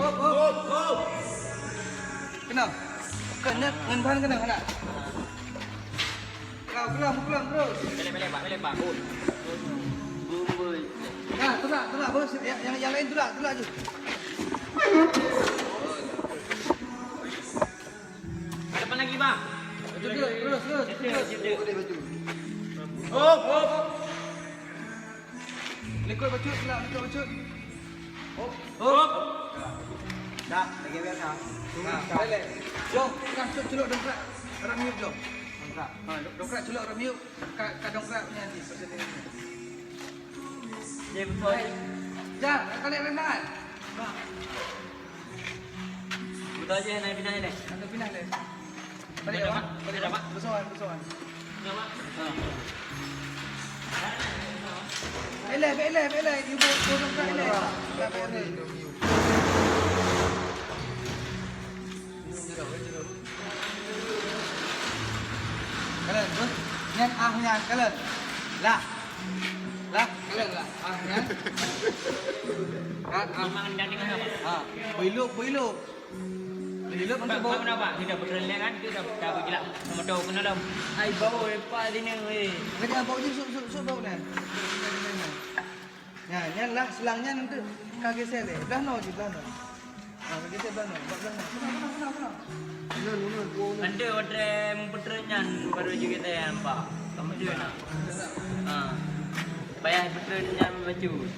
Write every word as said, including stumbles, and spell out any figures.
Kenapa? Kena. Kena ngon bahan kena, kena. Kau kelam, kelam terus. Belek, belek, Pak, belek, Pak. Good. Nah, tolak, tolak, bos. Yang, yang, yang lain tolak, tolak je. Ada apa lagi, Bang? Terus, terus, terus. Terus, terus. Hop, hop. Likot bacut, tolak, likot bacut. Hop. Hop. Dah, lagi biasa. Nah, balik. Jom, nah, cok, celok dongkrak. Rot miyup, jom. Dongkrak. Ha, dongkrak, celok rot miyup. Ka, ka dongkrak punya nanti, pasal dia ni. Dia betul. Hai. Jang, nak kali renang. Betul je, nak pindah je, nak. Nak pindah je. Balik, Mak. Balik, Mak. Besoan, besoan. Beleh, beleh, beleh. You bawa, bawa dongkrak, beleh. Dongkrak, beleh. Kalon, bos. Nyan ah nyan, kalon. Lah. Lah, kalon lah. Ah nyan. Kan, ah. Memang dah dengar apa? Ha. Boilok, boilok. Jadi lop Bang, untuk bau. Bang, kenapa? Dia dah betul kan? Dia dah, dah berjelak sama tahu kena lom. Ai, bau lepas sini, weh. Kena bau je, suk, suk, suk bau ni. Ya, nyan lah selang nyan untuk ka geser deh. Belah no je, belah no. Ha, ka geser belah no. Buat belah no. Kena, kena, kena, kena. Nanti watèe meupeutreun nyan baru je kita yang nampak. Kamu tu nak. Ha. Payah peutreun nyan bacut.